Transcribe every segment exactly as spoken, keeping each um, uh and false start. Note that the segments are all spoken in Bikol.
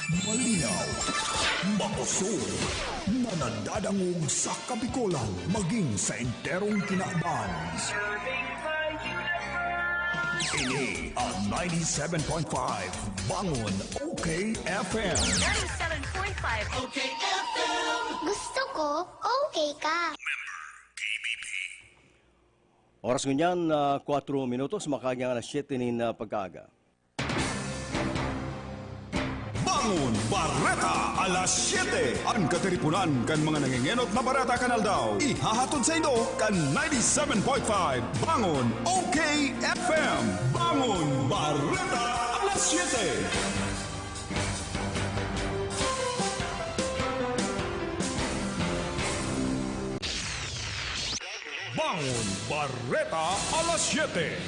Malinaw, makusog, na nadadangog sa Kabikolan maging sa enterong kinaban. Ini ang ninety-seven point five Bangon O K F M. Ninety-seven point five O K F M. Gusto ko, okay ka. Oras ngunyan, ah, kwatro minutos, makaagi ang alas siyete nin, ah, pagkaaga. Bangon Bareta, alas siyete. An katiriponan kan mga nangengenot na bareta kan aldaw. Ihahatod saindo kan ninety-seven point five Bangon O K F M. Bangon Bareta, alas siyete. Bangon Bareta, alas siyete.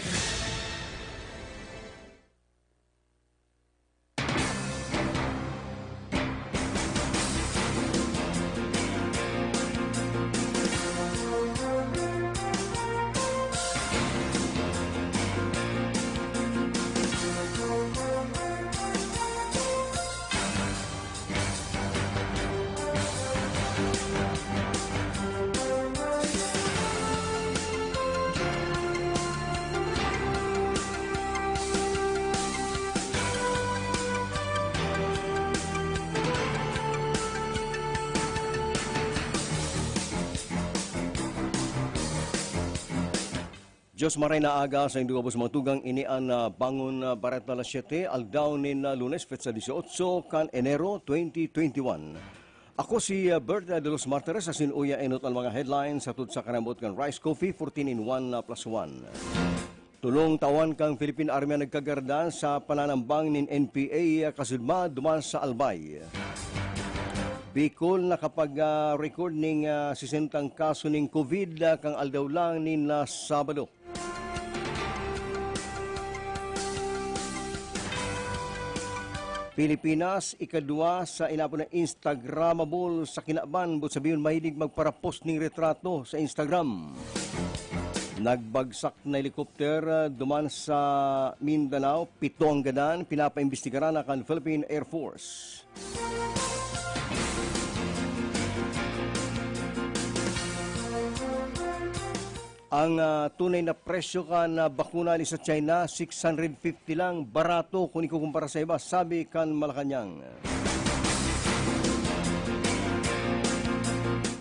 Diyos maray na aga sa indo gabos mga tugang, ini an, ah, Bangon, ah, Bareta alas siyete, aldaw nin, ah, Lunes, petsa dieciocho kan Enero, twenty twenty-one. Ako si, ah, Bert, ah, de los Martires, asin uya enot an mga headlines hatod sa karambot kan Rice Coffee, fourteen in one, ah, plus one. Tolong tawan kan Philippine Army an nagkagarda sa pananambang nin N P A, ah, kasudma duman sa Albay. Bicol nakapag, ah, record ning, ah, sesentang kaso nin COVID, ah, kan aldaw lang nin, ah, Sabado. Pilipinas, ikadwa sa inapod na Instagrammable sa kinaban, boot sabihon mahilig magparapost ning retrato sa Instagram. Nagbagsak na helikopter, ah, duman sa Mindanao, pito ang gadan, pinapaimbestigaran na kan Philippine Air Force. Ang, ah, tunay na presyo kan, ah, bakuna ni sa China, six hundred fifty lang, barato kun ikukumpara sa iba, sabi kan Malacañang.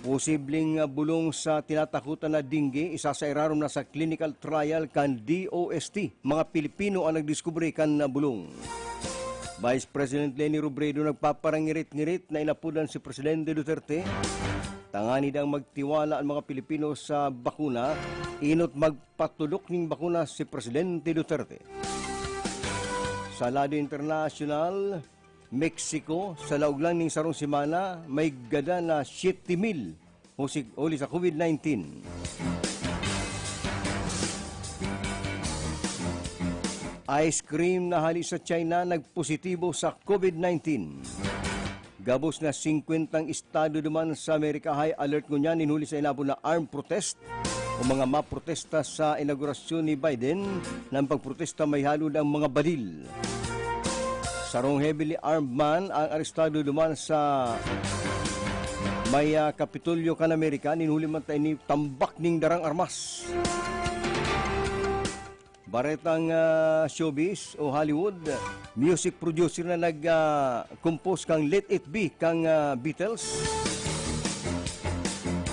Posibleng, ah, bulong sa tinatakutan na dengue, isa sa irarom na sa clinical trial kan D O S T. Mga Pilipino ang nagdiskubre kan, ah, bulong. Vice President Leni Robredo nagpaparangirit-ngirit na inapodan si Presidente Duterte. Tanganing magtiwala ang mga Pilipino sa bakuna, enot magpatulok ning bakuna si Presidente Duterte. Sa lado internasyonal, Mexico, sa laog lang ning sarong semana, may gadan na siyete mil huli sa COVID nineteen. Ice cream na hali sa China nagpositibo sa COVID nineteen. Gabos na singkwentang estado duman sa Amerika high alert ngunyan nin huli sa inapod na armed protest o mga maprotesta sa inaugurasyon ni Biden na ang pagprotesta may halod ang mga badil. Sarong heavily armed man ang arestado duman sa may, ah, Kapitolyo kan Amerika, nin huli man ta ini tambak nin darang armas. Baretang, ah, showbiz o Hollywood, music producer na nag, ah, compose kang Let It Be kang, ah, Beatles.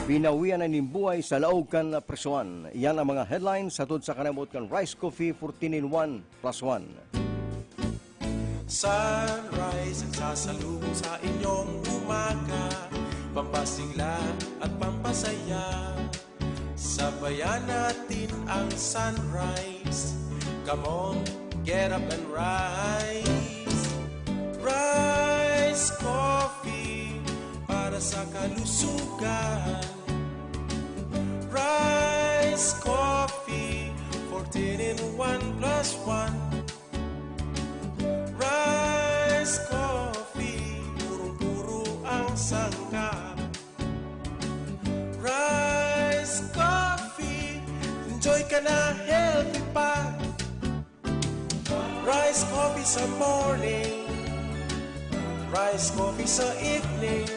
Pinawian na nin buhay sa laog kan, ah, presohan. Iyan ang mga headlines hatod sa kanabot kan Rice Coffee fourteen in one plus one. Sunrise ang sasalubong sa inyong umaga, pampasigla at pampasaya. Sabayan natin ang sunrise. Come on, get up and rise. Rice Coffee para sa kalusugan. Rice Coffee, fourteen in one plus one. Rice Coffee, purong-puro ang sangkap. Rice Coffee, enjoy ka na, healthy pa. Rice Coffee sa morning, Rice coffee sa evening.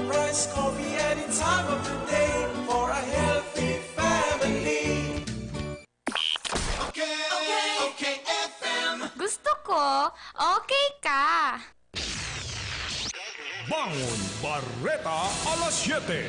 Rice coffee any time of the day for a healthy family. Okay, okay, okay, F M. Gusto ko, okay ka. Bangon Bareta alas siyete.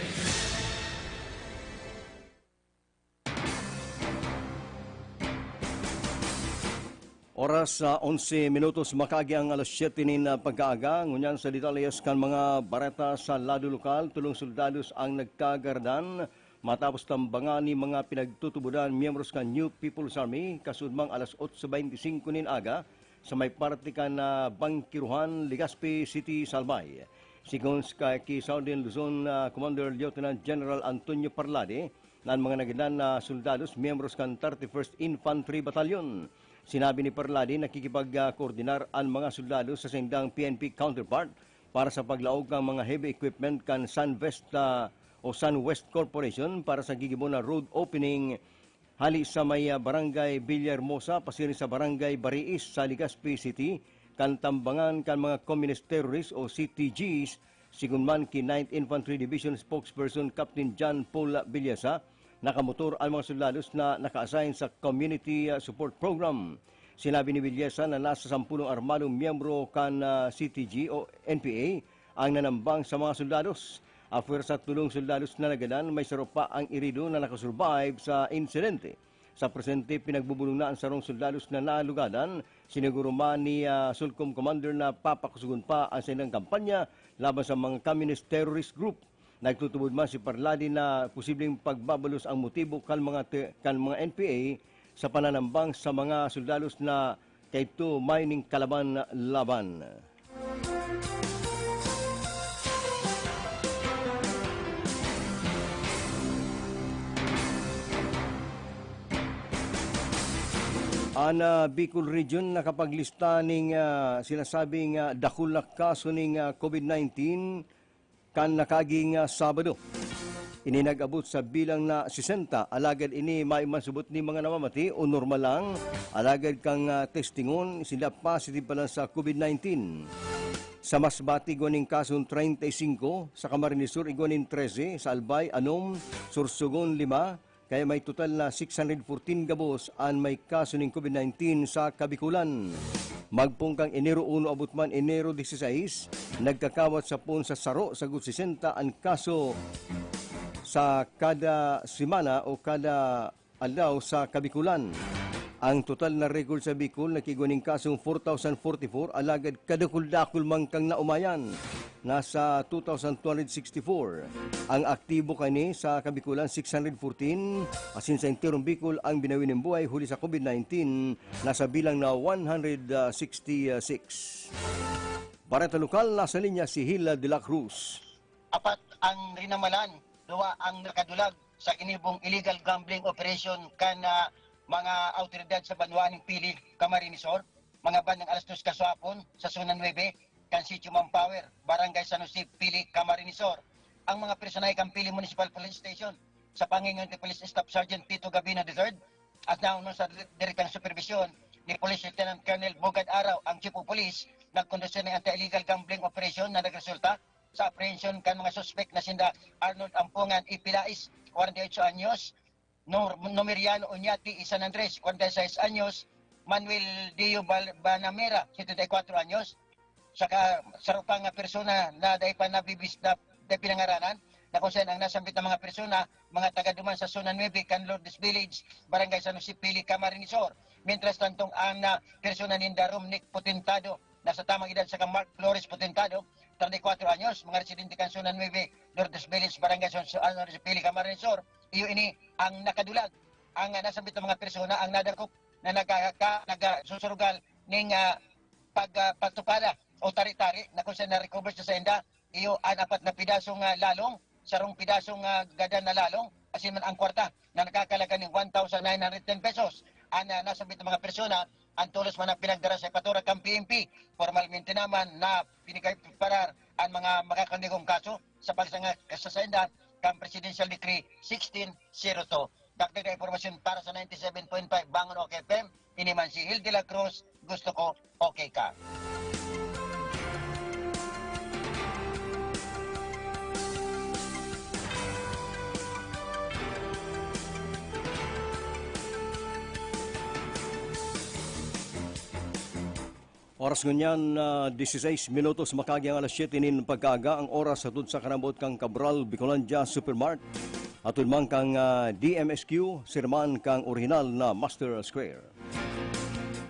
Oras sa onse minutos, makaagi ang alas siyete nin ah, pagkaaga. Ngunyan sa detalyes kan mga bareta sa lado lokal, tolong soldados ang nagkagaradan matapos tambangan ni mga pinagtutubodan miyembros kan New People's Army, kasudmang alas otso beinti singko nin aga, sa may parte kan ah, Bangkiruhan, Legazpi City, Salbay. Sigon ka ki Southern Luzon ah, Commander Lieutenant General Antonio Parlade, na an mga nagadan na soldados miyembros kan thirty-first Infantry Battalion. Sinabi ni Parlade, nakikipagkoordinar an mga soldados sa saindang P N P counterpart para sa paglaog kan mga heavy equipment kan Sunvest ah, o Sunwest Corporation para sa gigibo na road opening hali sa may ah, Barangay Villahermosa pasiring sa Barangay Bariis sa Legazpi City, kan tambangan kan mga Communist Terrorist o C T Gs. Sigon man ki Ninth Infantry Division Spokesperson Captain John Paul Villasa, nakamotor an mga soldados na naka-assign sa Community ah, Support Program. Sinabi ni Villasa na nasa sampulong armadong miyembro kan ah, C T G o N P A ang nanambang sa mga soldados. Apwera sa tolong soldados na nagadan, may saro pa ang irido na nakasurvive sa insidente. Sa presente, pinagbubulong na an sarong soldados na nalugadan. Siniguro man ni ah, Sulcom Commander na papakusugon pa ang saindang kampanya laban sa mga Communist terrorist group. Nagtutubod man si Parlade na posibleng pagbabalos ang motibo kan mga te- kan mga N P A sa pananambang sa mga soldados na kaidto may ning kalaban-laban. An ah, Bicol Region nakapaglista ning ah, sinasabing ah, dakul na kaso ning ah, COVID nineteen kan nakaaging ah, Sabado. Ini nag-abot sa bilang na sesenta, alagad ini mayo man subot ni mga namamati o normal lang, alagad kan ah, testingon, sila positive pa lang sa COVID nineteen. Sa Masbate, igwa nin kasong treinta y cinco, sa Camarines Sur, igwa nin trese, sa Albay, anom, Sorsogon, lima, kaya may total na six hundred fourteen gabos an may kaso nin COVID nineteen sa Kabikulan. Magpoon kan Enero uno abot man Enero dieciséis, nagkakawat sa poon sa saro sagkod sesenta an kaso sa kada semana o kada aldaw sa Kabikulan. Ang total na record sa Bicol nagkaigwa nin kasong four thousand forty-four, alagad kadakul-dakul man kan naomayan, nasa two thousand two hundred sixty-four. Ang aktibo kaini sa Kabikulan, six hundred fourteen, asin sa enterong Bicol ang binawi nin buhay huli sa COVID nineteen, nasa bilang na one hundred sixty-six. Bareta Lokal, nasa linya si Hila de la Cruz. Apat ang rinamalan, duwa ang nakadulag sa ginibong illegal gambling operation kan ah, mga awtoridad sa banwaan nin Pili, Camarines Sur, mga bandang alas dos kasuapon sa Zona nuebe, kan Sitio Manpower, Barangay San Jose, Pili, Camarines Sur. Ang mga personahe kan Pili Municipal Police Station, sa pangingon ni Police Staff Sergeant Tito Gabino the third, at naunong sa direktang superbisyon ni Police Lieutenant Colonel Bugad Araw, ang Chief of Police, nagkondusir ning anti-illegal gambling operation na nagresulta sa apprehension kan mga suspek na sinda Arnold Ampungan Ipilais, kwarenta y otso anyos, Nor-, Nomeriano Uñati y San Andres, kwarenta y seis anyos, Manuel Dio Bal-, Banamera, setenta y cuatro anyos, saka saro pa nga persona na dai pa nabibis-, na, na pinangaranan, na kung saan ang nasambit na mga persona, mga taga duman sa Zona nuebe, kan Lourdes Village, Barangay San Jose, Pili, Camarines Sur. Mientras tanto, ang ah, persona ninda Romnick Potentado, nasa tamang edad, saka Mark Flores Potentado, treinta y cuatro anyos, mga residente kan Zona nuebe, Lourdes Village, Barangay San Jose, Pili, Camarines Sur. Iyo ini ang nakadulag. Ang ah, nasambit na mga persona ang nadakop na nagkaka-, nagsusurugal ning ah, pag, ah, pagtupada o tari-tari na kung saan na-recover sa sainda, iyo an apat na pidasong ah, lalong, sarong pidasong ah, gadan na lalong, asin man ang kwarta na nakakalaga ning one thousand nine hundred ten pesos. An ah, nasambit na mga persona, ang tolos man na pinagdara sa ipatura kan P N P. Formalmente naman na pinigay parar ang mga makakanigong kaso sa pagsanga sa sainda kan Presidential Decree sixteen zero two. Dagdag na impormasyon para sa ninety-seven point five Bangon OK F M, ini man si Hil de la Cruz, gusto ko okay ka. Oras ngunyan, ah, dieciséis minutos, makaagi ang alas siyete nin pagkaaga. Ang oras hatod sa karabot kan Cabral Bicolandia Supermart. Hatod man kan, ah, D M S Q, sirman kan orihinal na Master Square.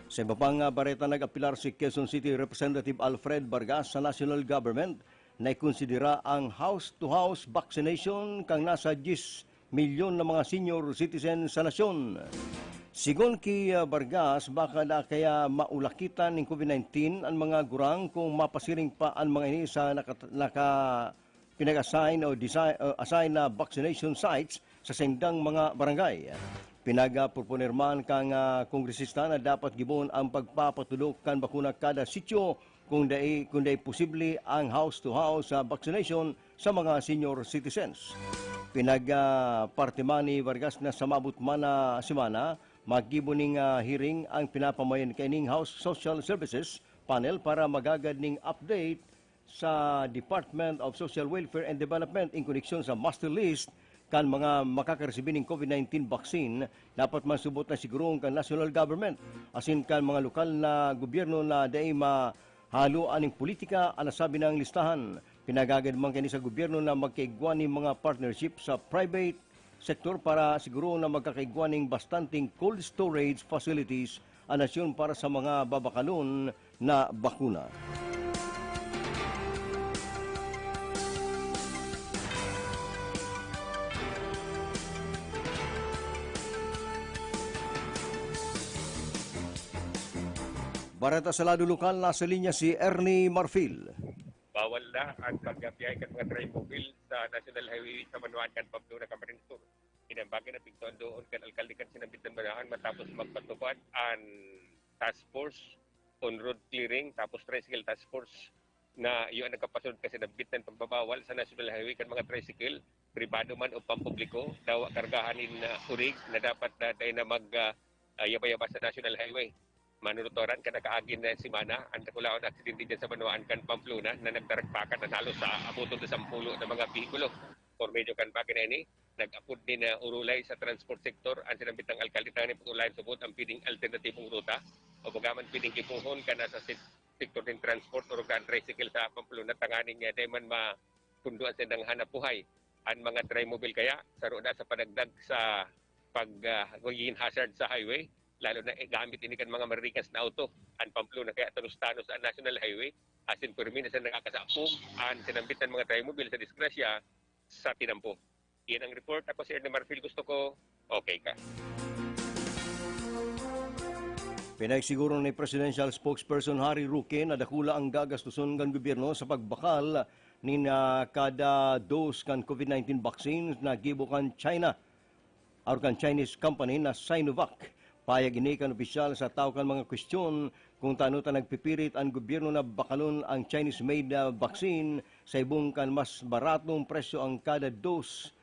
Sa iba pang, ah, bareta, nag-apelar si Quezon City Representative Alfred Vargas sa national government na ikonsidera ang house-to-house vaccination kan nasa diyes milyon na mga senior citizen sa nasyon. Sigon ki, ah, Vargas, baka na kaya maulakitan nin COVID nineteen an mga gurang kung mapasiring pa an mga ini sa naka-, naka-, pinag-assign o desi-, o assign na vaccination sites sa saindang mga barangay. Pinagproponer man kan, ah, kongresista na dapat gibohon ang pagpapatudok kan bakuna kada sityo kung dai, kung dai posible ang house-to-house, ah, vaccination sa mga senior citizens. Pinag, ah, parte man ni Vargas na sa maabot man na semana, maggibo ning, ah, hearing ang pinapamayan kaining House Social Services Panel para magagad ning update sa Department of Social Welfare and Development in koneksyon sa master list kan mga makakaresibi ning COVID nineteen vaccine. Dapat man subot na siguroon kan national government asin kan mga lokal na gobyerno na dai mahalo aning politika an nasabi nang listahan. Pinagagad man kini sa gobyerno na magkaigwa nin mga partnership sa private sektor para siguro na magkakaigwa ning bastanteng cold storage facilities an nasyon para sa mga babakalon na bakuna. Bareta sa lado lokal, nasa linya si Ernie Marfil. Bawal na ang pagbiyahe kan mga trimobile sa National Highway sa banwaan kan Pamplona, Camarines Sur. Ini an bagay na pigtuan doon kan alkalde kan sinambit na banwaan matapos magpatupad an task force on road clearing tapos tricycle task force na iyo an nagkapasunod kan sinambit na pambabawal sa National Highway kan mga tricycle, pribado man o pampubliko, na wa kargahan nin, ah, urig na dapat na dai na mag, ah, ah, yaba-yaba sa National Highway. Manurutoran kan nakaagi na semana an dakulaon na aksidente diyan sa banwaan kan Pamplona na nagdaragpakan an halos sa abot na sampulo na mga behikulo. Por medio kan bagay na ini, nag-apod nin, ah, urulay sa transport sector an sinambit na alkalde tanganing pag-ulayan subot ang pwedeng alternatibong ruta o bagaman pwedeng gibohon kan nasa sek-, sektor nin transport o kan tricycle sa Pamplona tanganing, ah, dai man mapundo an saindang hanap buhay. An mga trimobile kaya saro na sa padagdag sa pag, ah, pagiging hazard sa highway, lalo na, eh, gamit ini kan mga maririkas na auto. An Pamplona kaya tanos-tanos an National Highway, asin pirmi na sa nakakasapog an sinambit na mga trimobile sa disgrasya sa tinampo. Iyan ang report. Ako si Ernie Marfil. Gusto ko, okay ka. Pinagsiguro ni Presidential Spokesperson Harry Roque na dakula ang gagastuson kan gobyerno sa pagbakal nin, ah, kada dose kan COVID nineteen vaccine na gibo kan China or kan Chinese company na Sinovac. Payag ini kan opisyal sa taw kan mga kwestiyon kung tano ta nagpipirit an gobyerno na bakalon ang Chinese-made, ah, vaccine sa ibong kan mas baratong presyo ang kada dose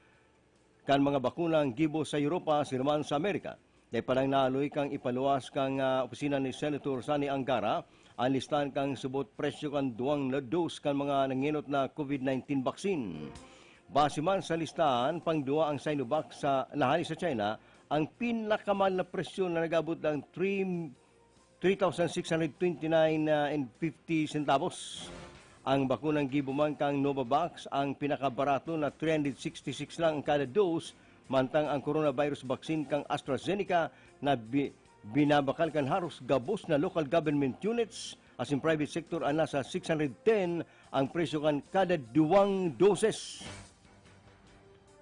kan mga bakunang gibo sa Europa, sirman sa Amerika. Dai pa lang naaloy kan ipaluwas kan, ah, opisina ni Senator Sonny Angara an listahan kan subot presyo kan duwang na dose kan mga nangenot na COVID nineteen vaccine. Base man sa listahan, pangduwa ang Sinovac sa, na hale sa China, ang pinakamahal na presyo na nag-abot ng three three thousand six hundred twenty-nine and fifty centavos. Ang bakunang gibo man kan Novavax, ang pinakabarato na three hundred sixty-six lang ang kada dose, mantang ang coronavirus vaccine kan AstraZeneca na bi-, binabakal kan haros gabos na local government units asin private sector an nasa six hundred ten ang presyo kan kada duwang doses.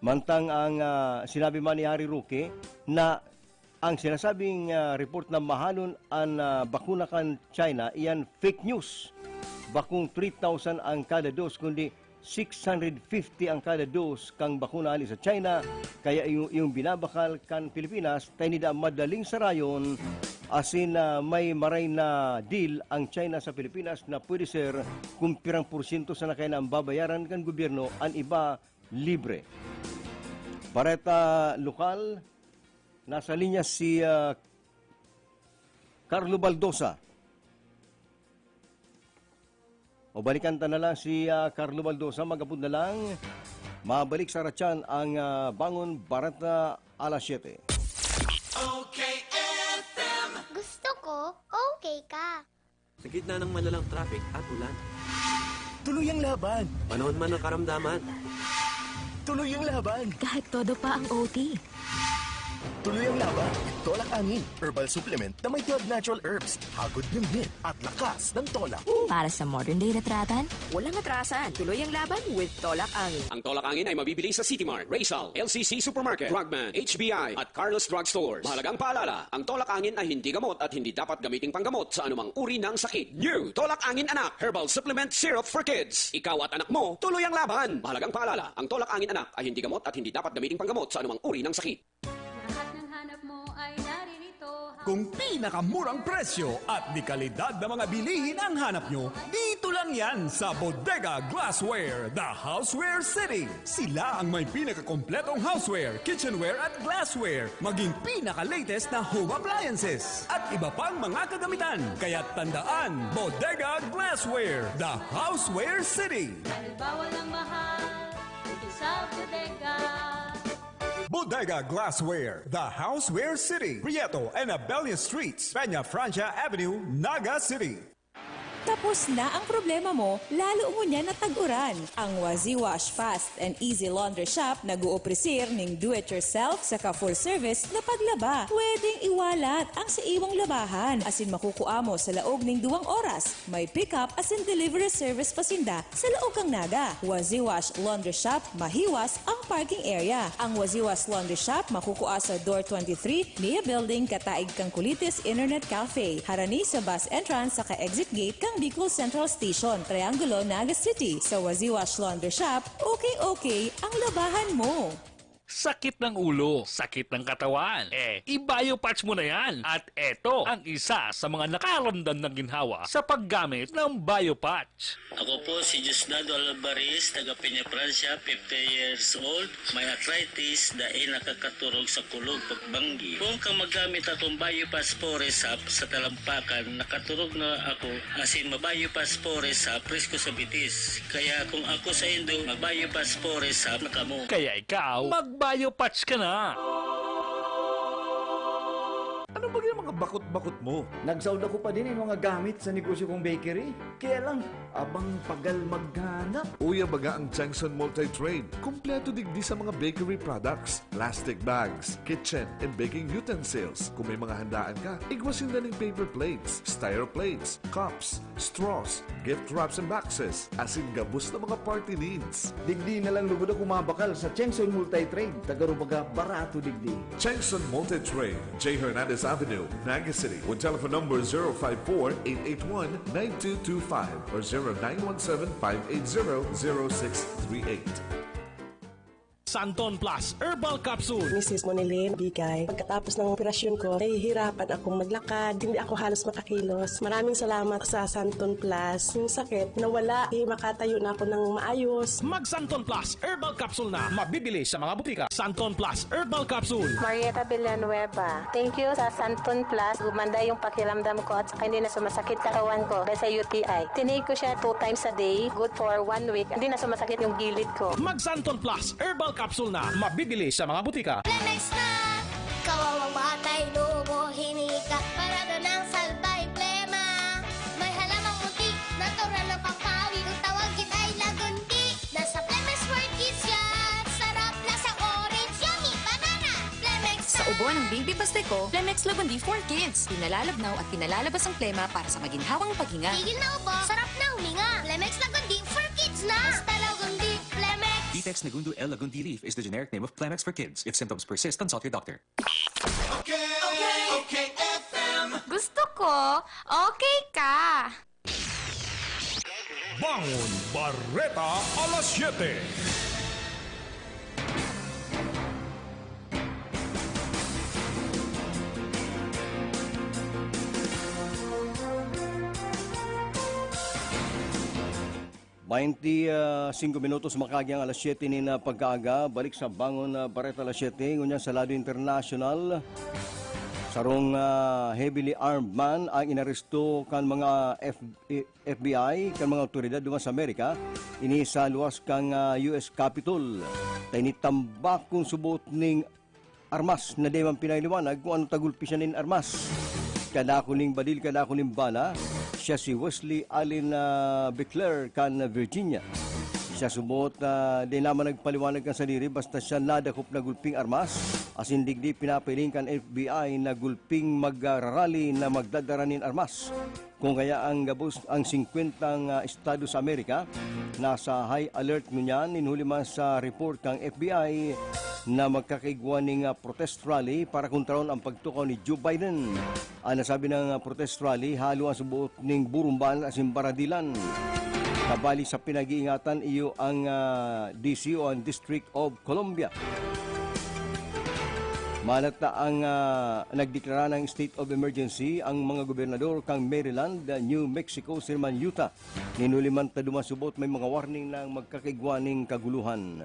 Mantang ang, ah, sinabi man ni Harry Roque na ang sinasabing, ah, report na mahalon an, ah, bakuna kan China, iyan fake news. Bakong three thousand ang kada dos, kundi six hundred fifty ang kada dos kan bakuna hali sa China. Kaya iyo, iyong binabakal kan Pilipinas, tainida madaling sarayon, asin, ah, may maray na deal ang China sa Pilipinas na pwede ser kung pirang porsyento sana kaya na ang babayaran kan gobyerno, an iba libre. Bareta lokal, nasa linya si, ah, Carlo Baldosa. O, balikan ta na lang si, ah, Carlo Baldosa, mag-apod na lang. Mabalik sa Ratchan ang, ah, Bangon Bareta alas siyete. Okay F M. Gusto ko, okay ka. Gitna ng malalang traffic at ulan. Tuloy ang laban! Panahon man ng karamdaman. Tuloy ang laban! Kahit todo pa ang O T. Tuloy ang laban! Tolak angin, herbal supplement na may twelve natural herbs. Hagod ng hit at lakas ng tolak. Para sa modern day retratan, walang atrasan. Tuloy ang laban with Tolak Angin. Ang Tolak Angin ay mabibili sa City Mart, Rizal, L C C Supermarket, Drugman, H B I, at Carlos Drug Stores. Mahalagang paalala, ang Tolak Angin ay hindi gamot at hindi dapat gamiting panggamot sa anumang uri ng sakit. New Tolak Angin Anak Herbal Supplement Syrup for Kids. Ikaw at anak mo, tuloy ang laban. Mahalagang paalala, ang Tolak Angin Anak ay hindi gamot at hindi dapat gamiting panggamot sa anumang uri ng sakit. Lahat ng hanap mo ay naririto. Kung pinakamurang presyo at de kalidad na mga bilihin ang hanap nyo, dito lang yan sa Bodega Glassware, The Houseware City. Sila ang may pinakakompletong houseware, kitchenware at glassware, maging pinaka-latest na home appliances at iba pang mga kagamitan. Kaya tandaan, Bodega Glassware, The Houseware City. Dahil bawal ang mahal dito sa bodega. Bodega Glassware, The Houseware City, Prieto and Abella Streets, Peña Francia Avenue, Naga City. Tapos na ang problema mo, lalo ngunyan na tag-uran. Ang Wazi Wash Fast and Easy Laundry Shop nag-uopresir ning do-it-yourself saka full-service na paglaba. Pwedeng iwalat ang sa iwang labahan, asin makukua mo sa laog ning duwang oras. May pick-up asin delivery service pa sinda sa laog kan Naga. Wazi Wash Laundry Shop, mahiwas ang parking area. Ang Wazi Wash Laundry Shop makukua sa Door twenty-three, Nia Building, kataig kan Kulitis Internet Cafe. Harani sa bus entrance saka exit gate kan Bicol Central Station, Triangulo, Naga City. Sa Wazi Wash Laundry Shop, okay-okay ang labahan mo. Sakit ng ulo, sakit ng katawan. Eh, i-biopatch mo na yan. At eto ang isa sa mga nakaramdam ng ginhawa sa paggamit ng biopatch. Ako po si Diosdado Alvarez, taga Peña Francia, fifty years old. May arthritis, dai nakakaturog sa kulog pagbanggi. Kung kang magamit akong Biopass Forest Sap sa talampakan, nakaturog na ako, asin ma-Biopass Forest Sap presko sa bitis. Kaya kung ako sa indo, mag-Biopass Forest Sap na kamo. Kaya ikaw, mag-biopatch ka na! Ano ba yung mga bakot-bakot mo? Nagsaod ako pa din yung mga gamit sa negosyo kong bakery. Kaya lang, abang pagal maghanap. Uya baga ang Changson Multi-Trade. Kompleto digdi sa mga bakery products, plastic bags, kitchen and baking utensils. Kung may mga handaan ka, igwa sinda ning paper plates, styro plates, cups, straws, gift wraps and boxes, asin gabos na mga party needs. Digdi na lang lugod ako mabakal sa Chengson Multi-Trade. Tagarubaga, barato digdi. Chengson Multi-Trade, J Hernandez Avenue, Naga City, with telephone number zero five four, eight eight one, nine two two five or zero nine one seven, five eight zero, zero six three eight. Santon Plus Herbal Capsule. Misis Monilin Bigay. Pagkatapos ng operasyon ko, nahihirapan akong maglakad. Hindi ako halos makakilos. Maraming salamat sa Santon Plus. Yung sakit, nawala. Eh, makatayo na ako ng maayos. Mag Santon Plus Herbal Capsule na. Mabibili sa mga butika. Santon Plus Herbal Capsule. Marieta Villanueva. Thank you sa Santon Plus. Gumanda yung pakiramdam ko at saka hindi na sumasakit katawan ko dahil sa U T I. Tinake ko siya two times a day. Good for one week. Hindi na sumasakit yung gilid ko. Mag Santon Plus Herbal Capsule na. Mabibili sa mga butika. Plemex na! Kawawang batay, lubo, hinika. Para ka ng salbay, plema. May halamang puti, natural na pampawi. Ang tawag gid ay lagundi. Nasa Plemex World Kids yan. Sarap na sa orange, yummy, banana. Plemex Sa ubo ng baby basta ko, Plemex Lagundi for Kids. Pinalalabnaw at pinalalabas ang plema para sa maginhawang paghinga. Tigil na ubo, sarap na huminga. Plemex Lagundi for Kids na. Basta Lagundi, Plemex. Vitex Negundo L Lagundi leaf is the generic name of Plemex for kids. If symptoms persist, consult your doctor. Okay, okay, okay, F M. Gusto ko, okay ka. Bangon Bareta alas siyete. Baynti singko minutos makagi ang alas siyete nin, ah, pagkaaga. Balik sa Bangon, ah, Bareta alas siyete. Ngunyan sa lado internasyonal, sarong, ah, heavily armed man ang inaresto kan mga F-, eh, F B I, kan mga awtoridad duman sa Amerika. Ini sa luwas kan, ah, U S Capitol. Ta ini tambakon subot ning armas na di man pinaliwanag kung ano tagulpi siya nin armas. Kadako ning badil, kadako ning bala. Siya si Wesley Allen, ah, Bickler kan Virginia. Siya subot, ah, di naman nagpaliwanag kan sadiri basta siya nadakop na gulping armas, asin digdi pinapiling kan F B I na gulping magrarally na magdadara nin armas. Kung kaya ang gabos, ang singkwentang, ah, estado sa Amerika nasa high alert ngunyan, nin huli man sa report kan F B I na magkakaigwa ning, ah, protest rally para kontraon ang pagtukaw ni Joe Biden. An nasabi na protest rally, halo an suboot nin burumbahan asin baradilan. Kabali sa pinag-iingatan iyo ang, ah, D C o ang District of Columbia. Malata ang, ah, nagdeklara ng state of emergency ang mga gobernador kan Maryland, New Mexico, siring man Utah. Nin huli man ta duman subot may mga warning na magkakaigwa nin kaguluhan.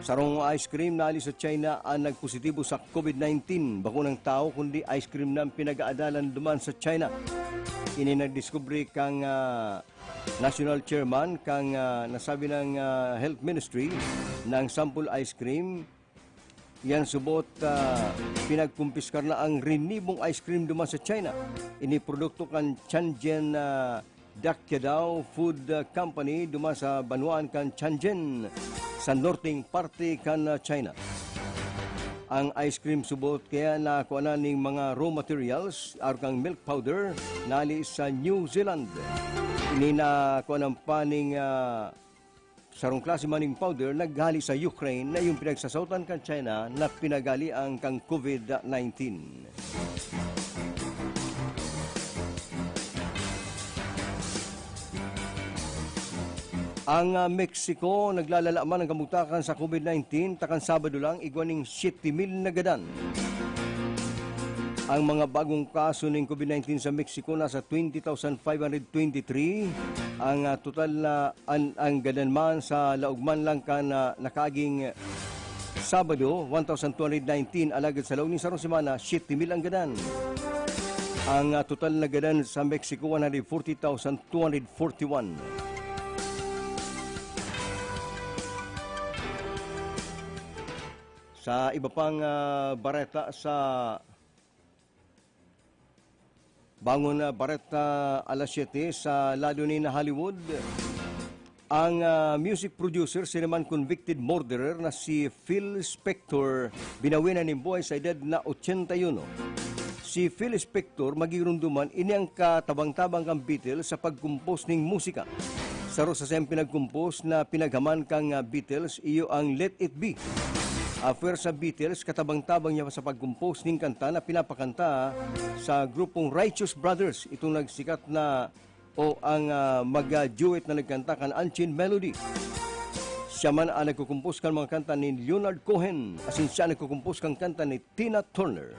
Sarong ice cream na hali sa China an nagpositibo sa COVID nineteen. Bako nang tawo kundi ice cream na an pinag-aadalan duman sa China. Ini nagdiskubre kan, ah, national chairman kan, ah, nasabi na, ah, health ministry na an sample ice cream, iyan subot, ah, pinagkumpiskar na an rinibong ice cream duman sa China. Ini produkto kan Tianjin, ah, Dakyadaw Food, ah, Company duman sa banwaan kan Tianjin, sa norteng parte kan, ah, China. An ice cream subot kaya nakuha na nin mga raw materials, arog kan milk powder, na hali sa New Zealand. Ini nakuha na pa nin, ah, sarong klase man nin powder na hali sa Ukraine na iyo an pinagsasaotan kan China na pinagalian kan COVID nineteen. Ang, ah, Mexico, naglalala man an kabugtakan sa COVID nineteen, ta kan Sabado lang, igwa nin siyete mil na gadan. Ang mga bagong kaso nin COVID nineteen sa Mexico nasa twenty thousand five hundred twenty-three. Ang, ah, total na an-, ang gadan man sa laog man lang kan, ah, nakaaging Sabado, one thousand two hundred nineteen, alagad sa laog nin sarong semana, siyete mil ang gadan. Ang, ah, total na gadan sa Mexico, one hundred forty thousand two hundred forty-one. Sa iba pang, ah, bareta sa Bangon, ah, bareta alas siyete sa lado nin Hollywood. Ang, ah, music producer, siring man convicted murderer na si Phil Spector, binawi na nin buhay sa edad na ochenta y uno. Si Phil Spector, magirunduman, ini ang katabang-tabang kan Beatles sa pagkompos nin musika. Saro sa saiyang pinagkompos na pinaghaman kan, ah, Beatles, iyo ang Let It Be. After sa Beatles, katabang-tabang niya sa pagkompos nin kanta na pinapakanta sa grupong Righteous Brothers, itong nagsikat na o ang, ah, mag-duet na nagkanta kan Unchained Melody. Siya man ang nagkukumpos kan mga kanta ni Leonard Cohen, asin siya ang nagkukumpos kan kanta ni Tina Turner.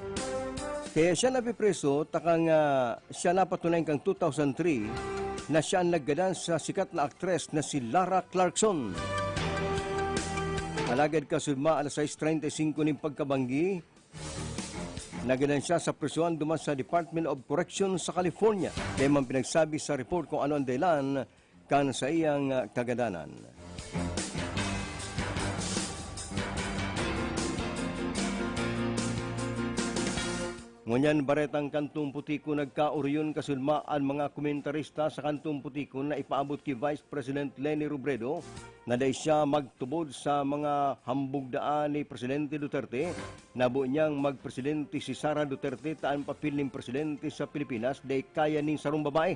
Kaya siya napipreso, takang, ah, siya napatunay kan two thousand three na siya ang naggadan sa sikat na aktres na si Lara Clarkson. Alagad kasunod ma alas sais treinta y cinco nin pagkabanggi, nagadan siya sa prisohan duman sa Department of Correction sa California. Dai man pinagsabi sa report kung ano ang dahilan kan saiyang, ah, kagadanan. Ngunyan, baretang Kantong Putikon, nagkaoriyon kasunod ma an mga komentarista sa Kantong Putikon na ipaabot ki Vice President Leni Robredo na dai siya magtubod sa mga hambog daan ni Presidente Duterte. Nabo niyang magpresidente si Sara Duterte ta an papel nin presidente sa Pilipinas dai kaya nin sarong babae.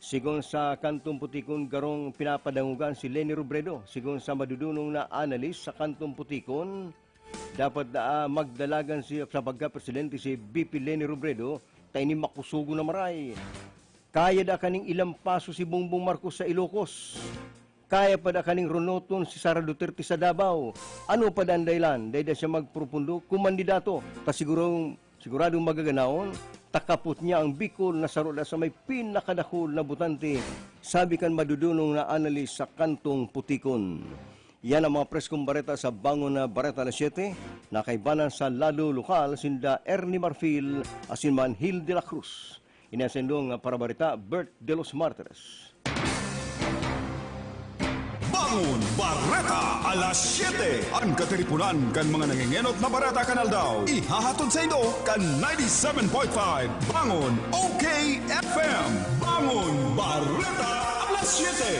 Sigon sa Kantong Putikon, garong pinapadangogan si Leni Robredo. Sigon sa madudunong na analis sa Kantong Putikon, dapat daa magdalagan si, sa pagkapresidente si V P Leni Robredo, ta ini makusogon na maray. Kaya da kaning ilampaso si Bongbong Marcos sa Ilocos. Kaya pa da kaning runoton si Sara Duterte sa Davao. Ano pa da an dahilan? Dai da siya magpropondo kumandidato. Ta siguro, siguradong magaganahon, ta kapot niya ang Bicol na saro da sa may pinakadakul na botante, sabi kan madudunong na analis sa Kantong Putikon. Yan ang mga preskong bareta sa Bangon na Bareta alas siyete, na kaibanan sa lado lokal sinda Ernie Marfil asin man Hil de la Cruz. Ini an saindong parabareta, Bert de los Martires. Bareta alas siyete. An katiriponan kan mga nangengenot na bareta kan aldaw, ihahatod saindo kan ninety seven point five Bangon O K F M. Bangon Bareta alas siyete.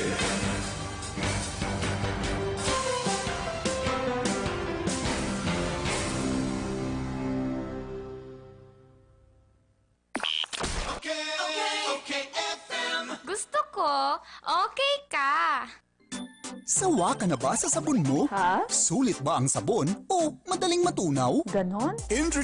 Gusto ko, okay ka. Sawa ka na ba sa sabon mo? Ha? Sulit ba ang sabon o madaling matunaw? Ganon? Injury